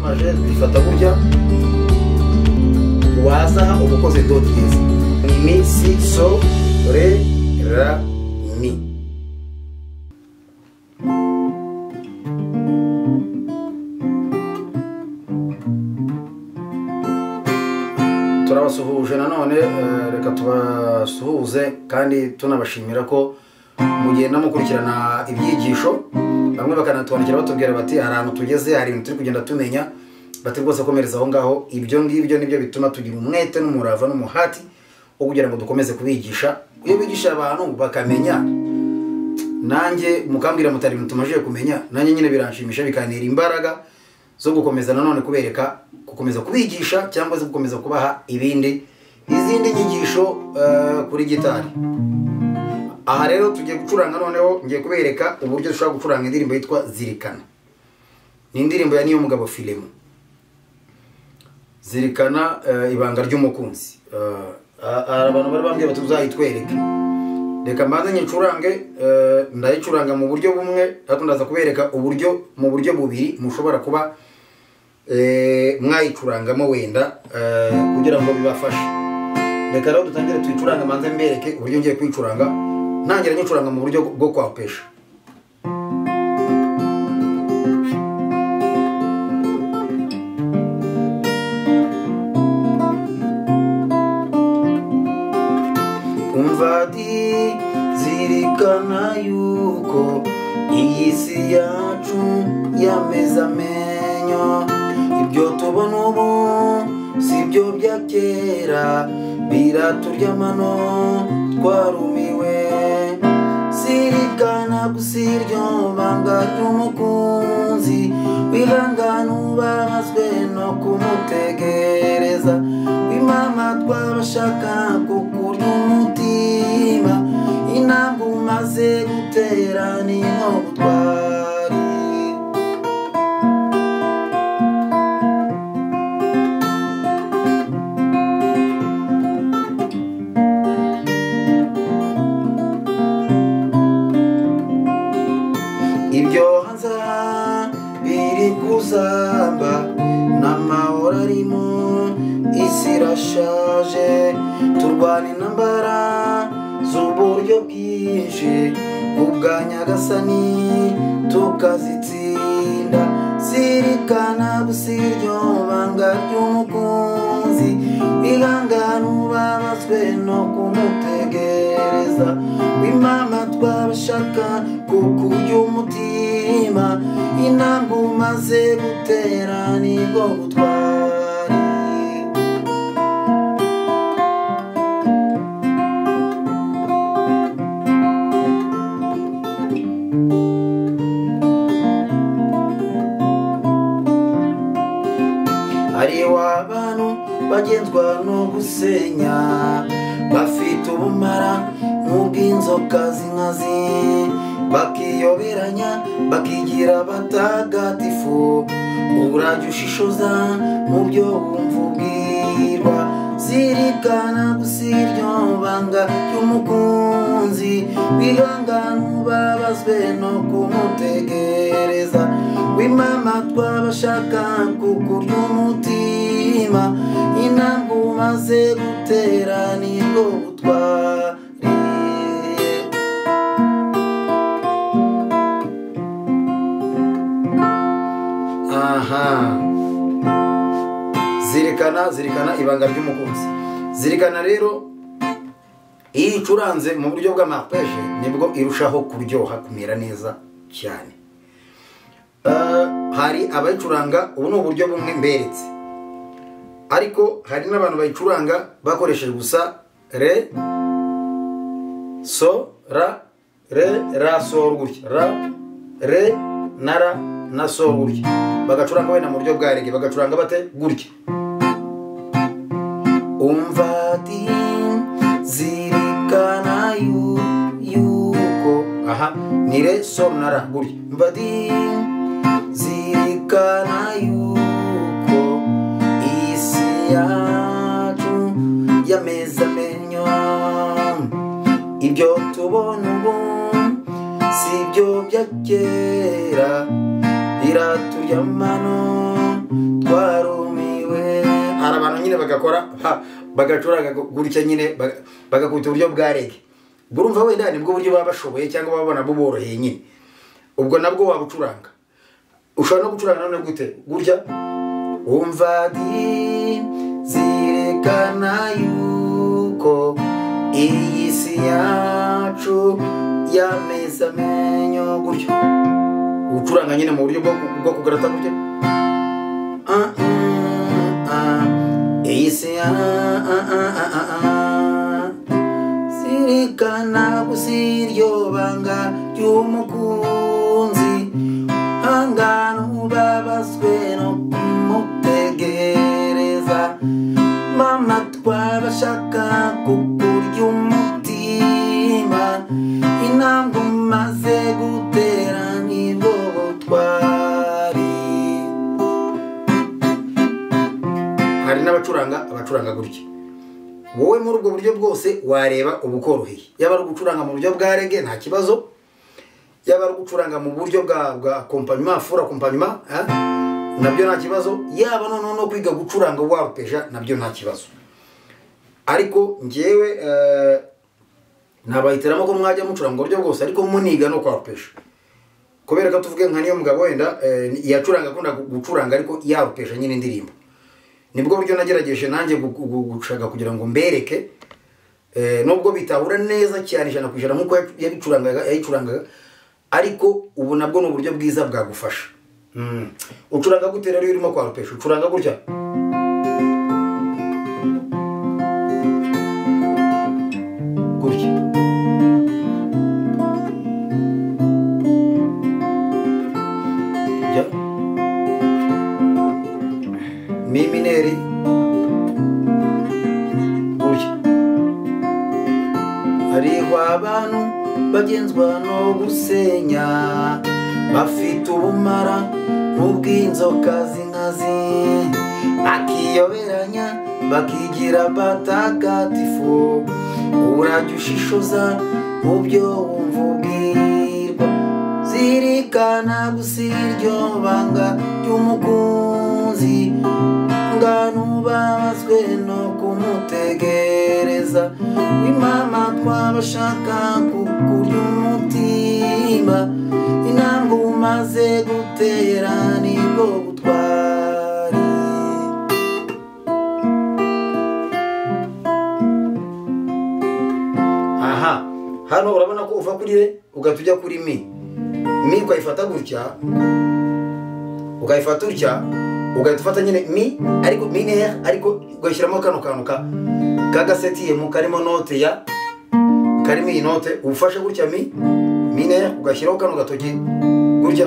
Majeur bifata gutya, waza uba ukoze do dièse. Ni mi, si, so, re, ra, mi. Turabasuhuje nanone, reka tubasuhuze kandi tunabashimira ko mugenda mukurikirana ibyigisho. Bamwe bakanatwandikira batubwira bati hari ahantu tugeze, hari ibintu turi kugenda tumenya, bati rwose komereza aho ngaho. Ibyo ngibyo nibyo bituma tugira umwete n'umurava n'umuhati wo kugira ngo dukomeze kubigisha. Iyo bigisha abantu bakamenya, nanjye mukambwira mutari ibintu tumajije kumenya, nanjye nyine biranshimisha bikantera imbaraga zo gukomeza nanone kubereka, gukomeza kubigisha cyangwa se gukomeza kubaha izindi nyigisho kuri gitari. Aha rero tugiye gucuranga noneho, ngiye kubereka uburyo dushobora gucuranga indirimbo yitwa Zirikana. Ni indirimbo ya Niyomugabo Philemon. Zirikana ibanga ry'umukunzi. Abantu bari bambwiye bati uzayitwereke. Reka mbanze nyicurange, ndayicuranga mu buryo bumwe, ariko ndaza kubereka uburyo mu buryo bubiri mushobora kuba mwayicurangamo wenda kugira ngo bibafashe. Reka rero dutangire tuyicuranga, mbanze mbereke uburyo ngiye kuyicuranga. Ntangira nyicuranga mu buryo bwo kwapesha. Umva di zirikana yuko iyi si yacu yameze amenyo, ibyo tubona ubu si byo bya kera, biraturya amano twarumiwe. Zirikana gusa iryo banga ry'umukunzi, wihangane ubabazwe no kumutegereza. Wimama twabashaka kukurya umutima, intambwe umaze gutera ni nko butwari. Ibyo hanze biri kuzamba n'amahoro arimo, isi irashaje, turwana intambara z'uburyo bwinshi, kubwa Nyagasani tukazitsinda. Zirikana gusa iryo banga ry'umukunzi, wihangane ubabazwe no kumutegereza. Wimama twabashaka kukurya umutima, intambwe umaze gutera nibwo butwari. Hariho abantu bagenzwa no gusenya, bafite ubumara nk'ubw'inzoka z'inkazi, bakiyoberanya bakigira batagatifu. Urajya ushishoza mu byo wumva ubwirwa. Zirikana gusa iryo banga ry'umukunzi, wihangane ubabazwe no kumutegereza. Wimama twabashaka kukurya umutima, intambwe umaze gutera nibwo butwari. Aha, zirikana, zirikana ibanga ry'umukunzi. Zirikana rero iyo icuranze mu buryo bw'amapeje nibwo irushaho kuryoha, kumera neza cyane. Hari abayicuranga, ubu ni uburyo bumwe mberetse, ariko hari n'abantu bayicuranga bakoresheje gusa re, so, ra, re, ra, sol gutya, ra, re na ra na sol gutya, bagacuranga wenda mu buryo bwa reggae, bagacuranga bate gutya. Umva di zirikana yuko, aha ni re, sol na ra gutya. Umva di zirikana yuko isi yacu yameze amenyo, ibyo tubona ubu si byo bya kera, biraturya amano nyine bagakora bagacuranga gutya nyine bagakubita uburyo bwa reggae. Urumva wenda nibwo buryo baba bashoboye cyangwa babona buboroheye nyine, ubwo nabwo wabucuranga. Ushobora no gucuranga none gute gutya, umva di zirekana yuko iyi si yacu yameze amenyo gutya, ucuranga nyine mu buryo bwo kugarata gutya, iyi si zirikana gusa iryo banga ry'umukunzi, hangana ubabazwe no kumutegereza, mama twabashaka kukurya umutima, intambwe umaze gutera nibwo butwari. Hari n'abacuranga abacuranga gutya. Wowe muri ubwo buryo bwose wareba ubukoroheye, yaba ari gucuranga mu buryo bwa reggae nta kibazo, yaba ari gucuranga mu buryo bwa accompagnement full accompagnement nabyo nta kibazo, yaba noneho no kwiga gucuranga warupeja nabyo nta kibazo. Ariko njyewe nabahitiramo ko mwajya mucuranga uburyo bwose, ariko muniga no kwarupeja, kubera ko tuvuge nka niyo mugabo wenda yacuranga akunda gucuranga ariko yarupeja nyine indirimbo. Nibwo buryo nagerageje nanjye gushaka kugira ngo mbereke, nubwo bitahura neza cyane 100% nkuko yabicurangaga, ariko ubu nabwo ni uburyo bwiza bwagufasha. Ucuranga gute rero urimo kwarupesha? Ucuranga gutya, gutya, gutya, mi mineri gutya. Hariho abantu bagenzwa no gusenya, bafite ubumara nk'ubw'inzoka z'inkazi, bakiyoberanya bakigira batagatifu, urajya ushishoza mu byo wumva ubwirwa, zirikana gusa iryo banga ry'umukunzi, ngano ubabazwe no kumutegereza, wimama twabashaka kukurya umutima, intambwe umaze gutera nibwo butwari. Aha hano urabona ko uva kuri re ugahita ujya kuri mi, mi ukayifata gutya, ukayifata utya, ugahita ufata nyine mi ariko minere, ariko ugashyiramo kano kantu ka kagasetiye karimo note ya karimo iyi note, ufashe gutya mi minere ugashyiraho kano gatoki gutya,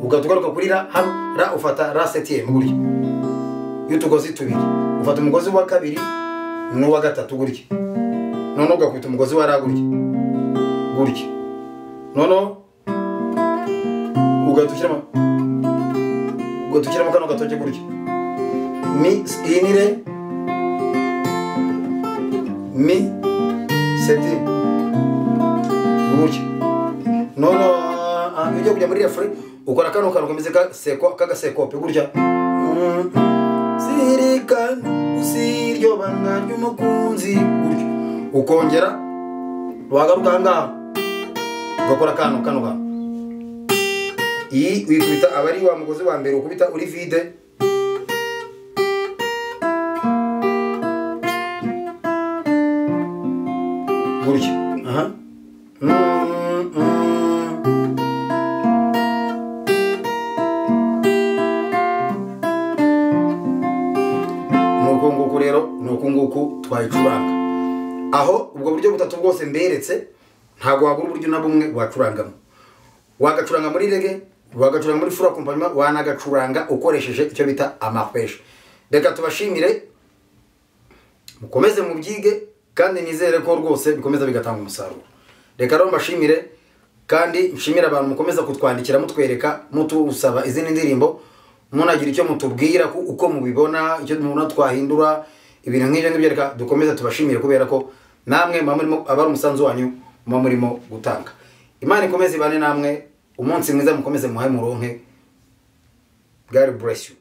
ugahita ugaruka kuri ra, hano ra ufata ra septième gutya y'utugozi tubiri, ufata umugozi wa kabiri n'uwa gatatu gutya, noneho ugakubita umugozi wa ra gutya gutya, noneho ugahita ushyiramo kano gatoki gutya, mi iyi ni re, mi septième gutya, noneho iyo ugiye kujya muri refrain ukora kano kantu kameze k'agasekope gutya, zirikana gusa iryo banga ry'umukunzi gutya, ukongera wagaruka aha ngaha ugakora kano kano, iyi uyikubita aba ari wa mugozi wa mbere ukubita uri vide, gutya, aha, nuko nguku rero, nuko nguku twayicuranga. Aho ubwo buryo butatu bwose mberetse ntago wabura uburyo na bumwe wacurangamo. Wagacuranga muri reggae, wagacuranga muri full accompagnement, wanagacuranga ukoresheje icyo bita amarpeje. Reka tubashimire, mukomeze mubyige kandi nizere ko rwose bikomeza bigatanga umusaruro. Reka rero mbashimire kandi nshimire abantu mukomeza kutwandikira mutwereka mutusaba izindi ndirimbo, munagira icyo mutubwira ko uko mubibona, icyo mubona twahindura, ibintu nk'ibyo ngibyo. Reka dukomeze tubashimire kubera ko namwe muba murimo, abari umusanzu wanyu muba murimo gutanga. Imana ikomeze ibane namwe, umunsi mwiza, mukomeze muhaye muronke. God bless you.